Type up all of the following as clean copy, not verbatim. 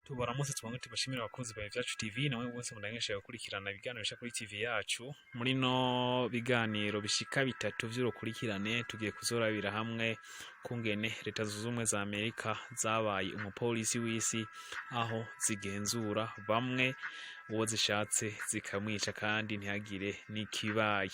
Tubaramutse, twongere tubashimire abakunzi ba Ivyacu TV namwe bose mundangesha gukurikirana ibiganiro bisha kuri TV yacu. Muri no biganiro bishika bitatu vy'urukurikirane, tugiye kuzorabira hamwe kungene Leta Zunze Ubumwe za Amerika zabaye umupolisi w'isi, aho zigenzura bamwe, uwo zishatse zikamwica kandi ntihagire n'ikibaye.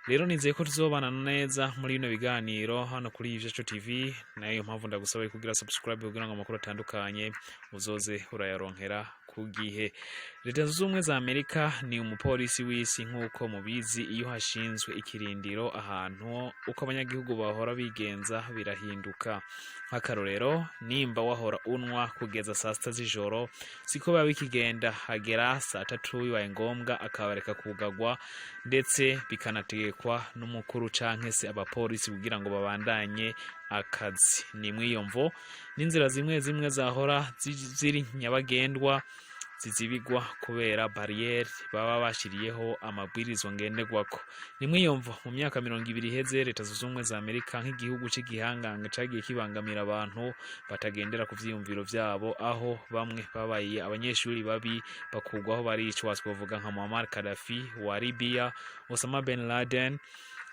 Rero nizeye ko tuzobana neza muri bino biganiro hano kuri Ivyacu TV. Nayo mpamvu ndagusaba kugira subscribe kugira ngo amakuru atandukanye uzoze urayaronkera ku gihe. Leta Zunze Ubumwe za Amerika ni umupolisi w'isi. Nk'uko mubizi, iyo hashinzwe ikirindiro ahantu, uko abanyagihugu bahora bigenza birahinduka. Nk'akarorero, nimba wahora unwa kugeza saa 6 z'ijoro, siko biba bikigenda. Hagera saa 3, bibaye ngombwa akabareka kugagwa, ndetse bikanategekwa n'umukuru canke se abapolisi kugira ngo babandanye akazi. Ni mw'iyo mvo n'inzira zimwe zimwe zahora ziri nyabagendwa zizibigwa kubera bariyeri baba bashiriyeho amabwirizwa ngenderwako. Ni mw'iyo mvo mu myaka 20 iheze, Leta Zunze Ubumwe za Amerika nk'igihugu c'igihangange cagiye kibangamira abantu batagendera ku vyiyumviro vyabo, aho bamwe babaye abanyeshuri babi bakugwaho baricwa. Twovuga nka Muammar Gaddafi wa Libya, Osama bin Laden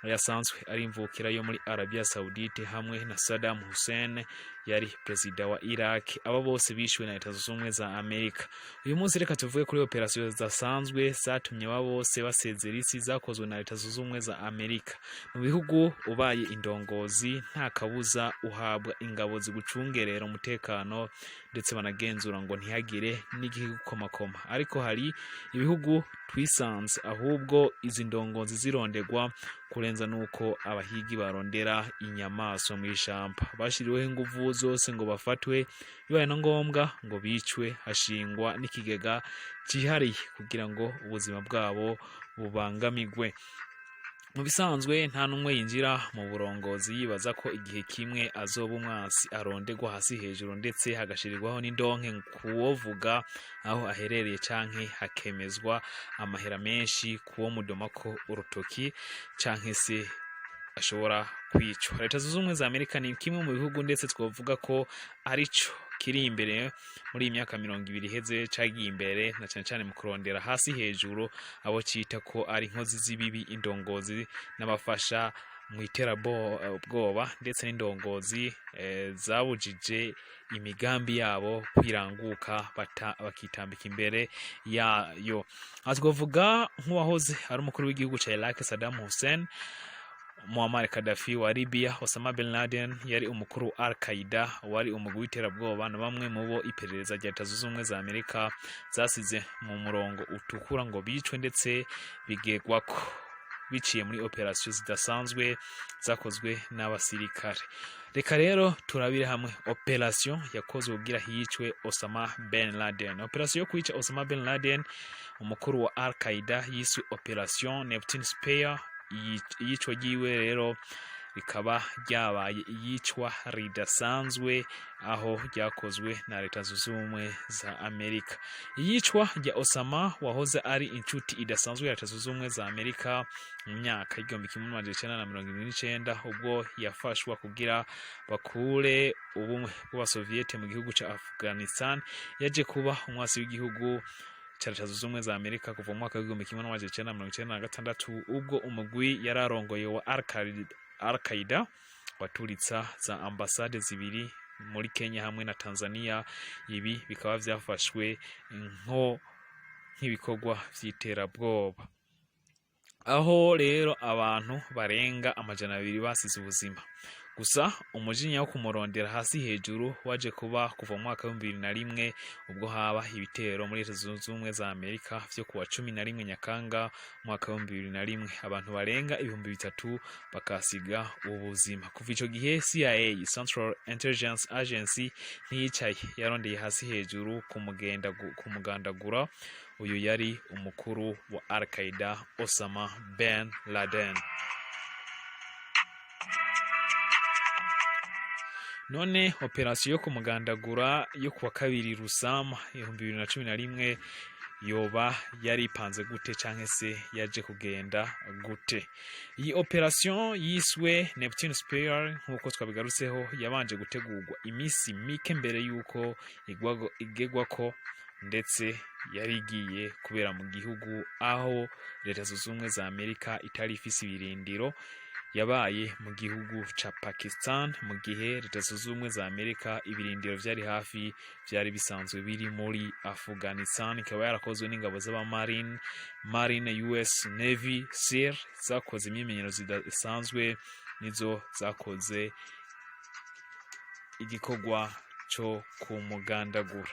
yasanzwe ari imvukira yo muri Arabia Saudite, hamwe na Saddam Hussein yari perezida wa Iraq. Aba bose bishwe na Leta Zunze Ubumwe za Amerika. Uyu munsi reka tuvuge kuri operasiyo zidasanzwe zatumye aba bose basezera isi, zakozwe na Leta Zunze Ubumwe za Amerika. Mu bihugu ubaye indongozi, nta kabuza uhabwa ingabo zigucungerera umutekano, ndetse banagenzura ngo ntihagire n'igikomakoma. Ariko hari ibihugu twisanze ahubwo izi ndongozi zirondegwa kurenza nuko abahigi barondera inyamaswa mu ishamba. Bashiriweho inguvu zose ngo bafatwe, bibaye na ngombwa ngo bicwe. Hashingwa n'ikigega cyihariye kugira ngo ubuzima bwabo bubangamigwe. Mu bisanzwe, nta n'umwe yinjira mu burongozi yibaza ko igihe kimwe azoba umwansi arondegwa hasi hejuru, ndetse hagashirirwaho n'indonke kuwovuga aho aherereye, canke hakemezwa amahera menshi kuwo mudomako urutoki canke se ashobora kwicwa. Leta Zunze Ubumwe za Amerika ni kimwe mu bihugu, ndetse twovuga ko arico kiri imbere muri iyi myaka 20 iheze, cagiye imbere na cane cane mu kurondera hasi hejuru abo cita ko ari inkozi z'ibibi, indongozi n'abafasha mu iterabwoba, ndetse n'indongozi zabujije imigambi yabo kwiranguka, bakitambika imbere yayo. Aha twavuga nk'uwahoze ari umukuru w'igihugu ca Iraq Saddam Hussein, Muammar Gaddafi wa Libya, Osama bin Laden yari umukuru wa Al Qaeda wari umugwi w'iterabwoba, na bamwe mu bo iperereza rya Leta Zunze Ubumwe za Amerika zasize mu murongo utukura ngo bicwe, ndetse bigegwako biciye muri operasiyo zidasanzwe zakozwe n'abasirikare. Reka rero turabire hamwe operasiyo yakozwe kugira hicwe Osama bin Laden. Operasiyo yo kwica Osama bin Laden, umukuru wa Al Qaeda, yiswe Operation Neptune Spear. Iyicwa ryiwe rero rikaba ryabaye iyicwa ridasanzwe, aho ryakozwe na Leta Zunze Ubumwe za Amerika. Iyicwa rya Osama wahoze ari inshuti idasanzwe ya Leta Zunze Ubumwe za Amerika, mu myaka y'1979, ubwo yafashwa kugira bakure ubumwe bw'Abasoviyete mu gihugu ca Afghanistan, yaje kuba umwasi w'igihugu ca Leta Zunze Ubumwe za Amerika kuva mu mwaka w'1996, ubwo umugwi yararongoye wa Al-Qaeda waturitsa za ambasade zibiri muri Kenya hamwe na Tanzania. Ibi bikaba vyafashwe nk'ibikorwa vy'iterabwoba, aho rero abantu barenga 200 basize ubuzima. Gusa umujinya wo kumurondera hasi hejuru waje kuba kuva mu mwaka w'2001, ubwo haba ibitero muri Leta Zunze Ubumwe za Amerika vyo kuwa 11 Nyakanga umwaka w'2001, abantu barenga 3000 bakasiga ubuzima. Kuva ico gihe, CIA, Central Intelligence Agency, ntiyicaye, yarondeye hasi hejuru kumugandagura uyu yari umukuru wa Al Qaeda Osama bin Laden. None operasiyo yo kumugandagura yo kuwa 2 Rusama 2011 Yoba yari ipanze gute, canke se yaje kugenda gute? Iyi operation yiswe Neptune Spear, nk'uko twabigarutseho, yabanje gutegurwa iminsi mike mbere y'uko igegwako, ndetse yari igiye kubera mu gihugu aho Leta Zunze Ubumwe za Amerika itari ifise ibirindiro. Yabaye mu gihugu ca Pakistan, mu gihe Leta Zunze Ubumwe za Amerika ibirindiro vyari hafi vyari bisanzwe biri muri Afghanistan. Ikaba yarakozwe n'ingabo z'abamarine, Marine US Navy SEAL, zakoze imyimenyerezo idasanzwe, nizo zakoze igikorwa co kumugandagura.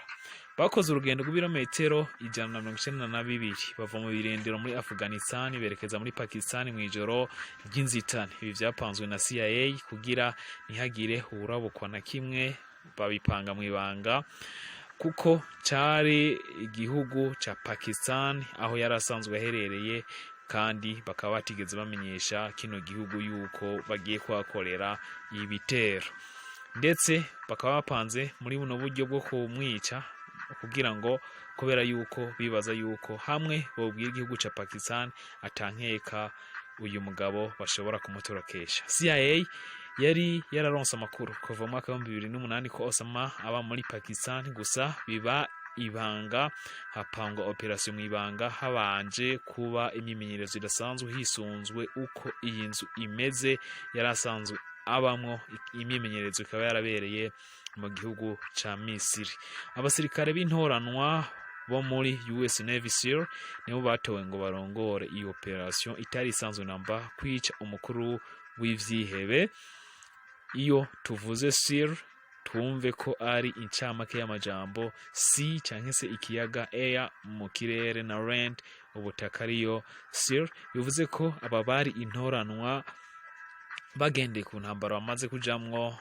Bakoze urugendo rw'ibirometero 192 bava mu birindiro muri Afghanistan berekeza muri Pakistan mu ijoro ry'inzitane. Ibi vyapanzwe na CIA kugira ntihagire uwurabukwa na kimwe, babipanga mu ibanga kuko cari igihugu ca Pakistan aho yari asanzwe aherereye, kandi bakaba batigeze bamenyesha kino gihugu yuko bagiye kuhakorera ibitero. Ndetse bakaba bapanze muri buno buryo bwo kumwica kugira ngo, kubera yuko bibaza yuko hamwe bobwira igihugu ca Pakistan atankeka uyu mugabo bashobora kumutorokesha. CIA yari yararonse amakuru kuva mu mwaka wa 2008 ko Osama aba muri Pakistan, gusa biba ibanga, hapangwa operation mu ibanga, habanje kuba imyimenyerezo idasanzwe hisunzwe uko iyi nzu imeze yari asanzwe abamwo. Imyimenyerezo ikaba yarabereye mu gihugu ca Misiri. Abasirikare b'intoranwa bo muri US Navy SEAL nibo batowe ngo barongore iyi operation itari isanzwe namba, kwica umukuru w'ivyihebe. Iyo tuvuze SEAL, twumve ko ari incamake y'amajambo sea canke se ikiyaga, air mu kirere, na land ubutaka, ariyo SEAL. Bivuze ko aba bari intoranwa bagendeye ku ntambaro bamaze kujamwo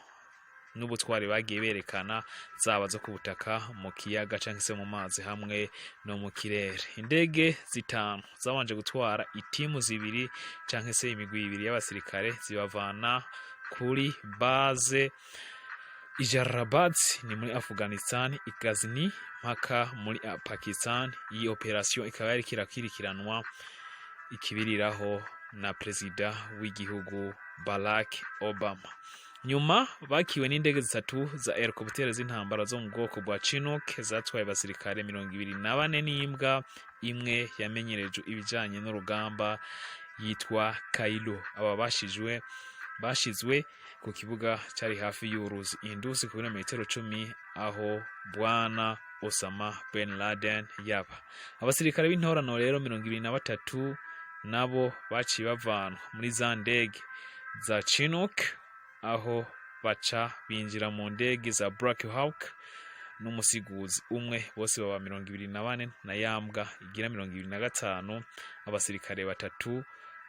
n'ubutwari bagiye berekana, zaba zo ku butaka, mu kiyaga canke se mu mazi, hamwe no mu kirere. Indege zitanu zabanje gutwara itimu zibiri canke se imigwi ibiri y'abasirikare, zibavana kuri base i Jalalabad, ni muri Afghanistan, i Ghazni mpaka muri Pakistan. Iyi operation ikaba yariko irakurikiranwa ikibiriraho na perezida w'igihugu Barack Obama. Nyuma bakiwe n'indege zitatu za helicopter z'intambara zo mu bwoko bwa Chinook, zatwaye abasirikare 24 n'imbwa imwe yamenyerejwe ibijanye n'urugamba yitwa Kailo. Aba bashizwe ku kibuga cyari hafi y'uruzi Indus, ku birometero 10 aho bwana Osama Ben Laden yaba. Abasirikare b'intorano rero 23 nabo baciye bavanwa muri za ndege za Chinook, aho baca binjira mu ndege za Black Hawk n'umusiguzi umwe, bose baba 24 na yambwa igira 25. Abasirikare batatu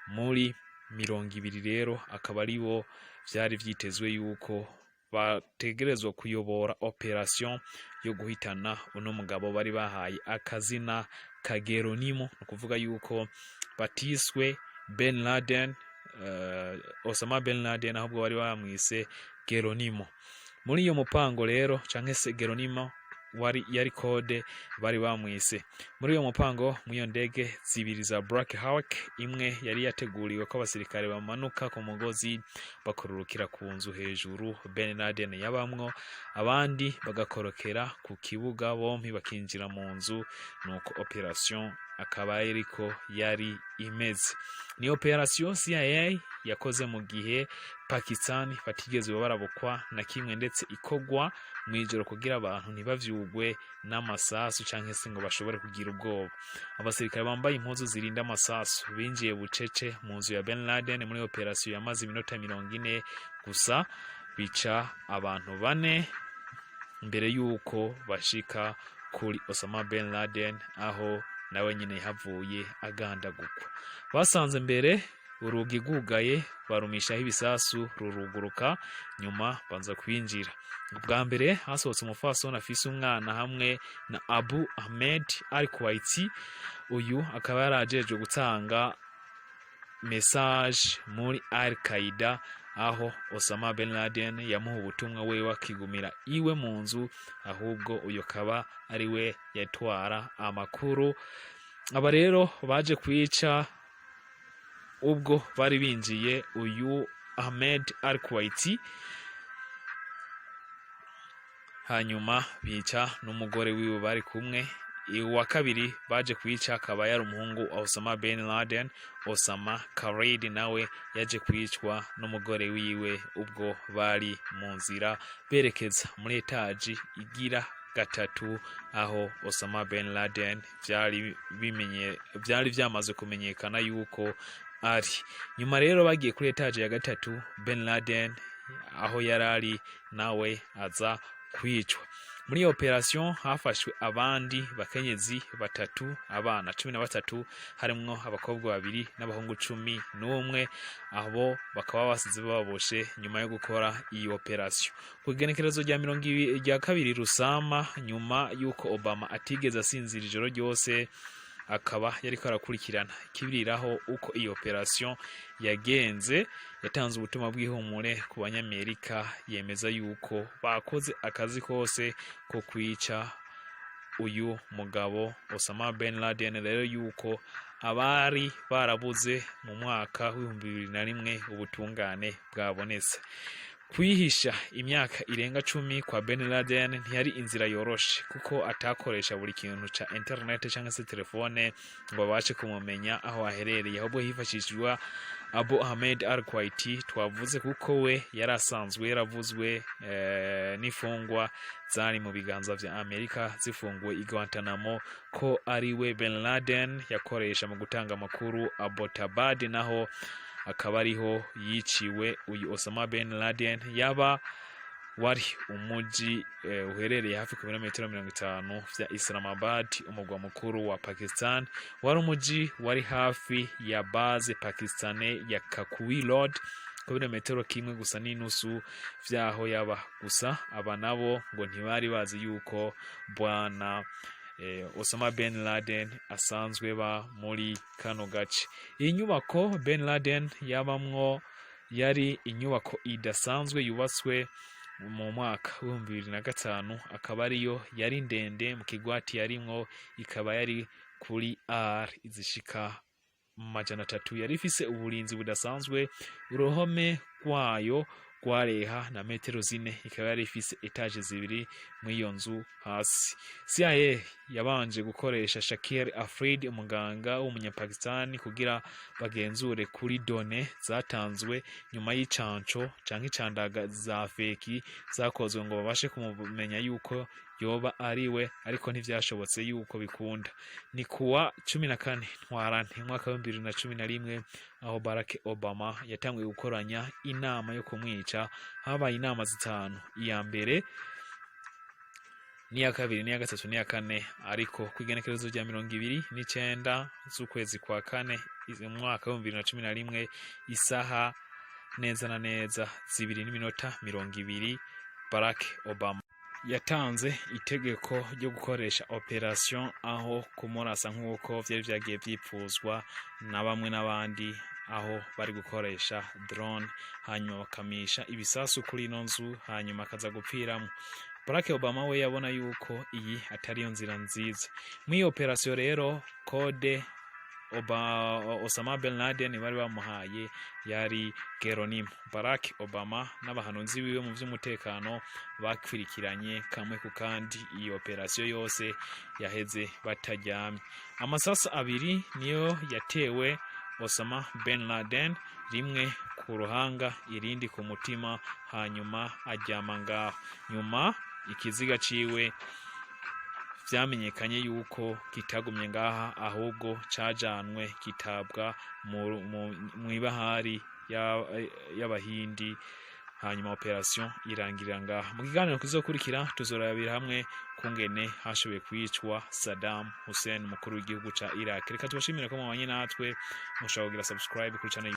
muri 20 rero akaba ari bo vyari vyitezwe yuko bategerezwa kuyobora operation yo guhitana uno mugabo bari bahaye akazina ka Geronimo. Ni ukuvuga yuko batiswe Ben Laden, Osama Ben Laden, ahubwo bari bamwise Geronimo. Muri iyo mupango rero, canke se Geronimo wari yari code bari bamwise muri uyo mupango. Muri iyo ndege zibiri za Black Hawk, imwe yari yateguriwe ko abasirikare bamanuka ku mugozi bakororokera ku nzu hejuru Ben Laden yabamwo, abandi bagakorokera ku kibuga, bompi bakinjira mu nzu. Nuko operation akaba ariko yari imeze. Ni operation CIA yakoze mu gihe Pakistan batigeze barabukwa na kimwe, ndetse ikogwa mw'ijoro kugira abantu ntibavyugwe n'amasasu canke se ngo bashobore kugira ubwoba. Abasirikare bambaye impuzu zirinda amasasu binjiye bucece mu nzu ya Ben Laden muri operation yamaze iminota 40 gusa, bica abantu bane mbere yuko bashika kuri Osama Ben Laden, aho nawe nyine yahavuye agandagurwa. Basanze mbere urugi rwugaye, barumishaho ibisasu ruruguruka, nyuma banza kwinjira. Bwa mbere hasohotse umufasoni afise umwana hamwe na Abu Ahmed Al Kuwaiti. Uyu akaba yarajejwe gutanga message muri Al Qaeda. Aho Osama bin Laden yamuha ubutumwa, wewe akigumira iwe mu nzu, ahubwo uyo kaba ari we yatwara amakuru. Aba rero baje kwica ubwo bari binjiye uyu Ahmed Al Kuwaiti, hanyuma bica n'umugore wiwe bari kumwe. Uwa kabiri baje kwica akaba yari umuhungu wa Osama bin Laden, Osama Khalid, nawe yaje kwicwa n'umugore wiwe ubwo bari mu nzira berekeza muri etaji igira gatatu, aho Osama bin Laden vyari vyamaze kumenyekana yuko ari. Nyuma rero bagiye kuri etaje ya gatatu, bin Laden aho yari ari nawe aza kwicwa. Muri iyo operation hafashwe abandi bakenyezi batatu, abana 13, harimwo abakobwa babiri n'abahungu 11. Abo bakaba basize bababoshe nyuma yo gukora iyi operation. Ku igenekerezo rya 22 Rusama, nyuma y'uko Obama atigeze asinzira ijoro ryose, akaba yariko arakurikirana ikibiriraho uko iyi operation yagenze, yatanze ubutumwa bw'ihumure ku Banyamerika, yemeza yuko bakoze akazi kose ko kwica uyu mugabo Osama bin Laden, rero yuko abari barabuze mu mwaka w'2001 ubutungane bwabonetse. Kwihisha imyaka irenga 10 kwa bin Laden ntiyari inzira yoroshe, kuko atakoresha buri kintu ca internet cyangwa se telefone ngo babashe kumumenya aho aherereye, ahubwo hifashishwa Abu Ahmed Al Kuwaiti twavuze, kuko we yari asanzwe yaravuzwe n'imfungwa zari mu biganza vya Amerika zifunguwe i Guantanamo ko ari we bin Laden yakoresha mu gutanga amakuru. Abbottabad naho akaba ariho yiciwe uyu Osama bin Laden, yaba wari umuji uherereye hafi ku birometero 50 vya Islamabad, umugwa mukuru wa Pakistan. Wari umuji wari hafi ya base Pakistane ya Kakuri Road, ku birometero kimwe gusa n'inusu vyaho yaba. Gusa aba nabo ngo ntibari bazi yuko bwana Osama bin Laden asanzwe ba muri kano gace. Iyi nyubako bin Laden yabamwo yari inyubako idasanzwe yubatswe mu mwaka w'2005, akaba ariyo yari ndende mu kigwati yarimwo, ikaba yari kuri R izishika 300. Yari ifise uburinzi budasanzwe, uruhome rwayo rwareha na metero 4, ikaba yari ifise etaje zibiri muri iyo nzu hasi. CIA yabanje gukoresha Shakir Afridi, umuganga w'umunyapakistani, kugira bagenzure kuri données zatanzwe nyuma y'icanco canke icandaga za feki zakozwe, ngo babashe kumumenya yuko yoba ari we, ariko ntivyashobotse yuko bikunda. Ni kuwa 14 Ntwarante umwaka w'2011 aho Barack Obama yatanguye gukoranya inama yo kumwica. Habaye inama zitanu, iya mbere n'iya kabiri n'iya gatatu n'iya kane, ariko ku igenekerezo rya 29 z'ukwezi kwa kane mu mwaka w'2011, isaha neza na neza 2:20, Barack Obama yatanze itegeko ryo gukoresha operation, aho kumurasa nk'uko vyari vyagiye vyipfuzwa na bamwe n'abandi, aho bari gukoresha drone, hanyuma bakamisha ibisasu kuri ino nzu, hanyuma akaza gupfiramo. Barack Obama we yabona yuko iyi atari yo nzira nziza. Muri iyo operation rero, code Osama bin Laden bari bamuhaye yari Geronimo. Barack Obama n'abahanuzi biwe mu vy'umutekano bakwirikiranye kamwe ku kandi iyi operation yose yaheze bataryamye. Amasasu abiri niyo yatewe Osama bin Laden, rimwe ku ruhanga, irindi ku mutima, hanyuma aryama ngaho. Nyuma ikiziga ciwe vyamenyekanye yuko kitagumye ngaha, ahubwo cajanwe kitabwa mw'ibahari y'Abahindi, hanyuma operation irangirira ngaha. Mu kiganiro kizokurikira tuzorabira hamwe kungene hashoboye kwicwa Saddam Hussein, umukuru w'igihugu ca Iraq. Reka tubashimire ko mwabanye natwe. Mushobora kugira subscribe kuri channel.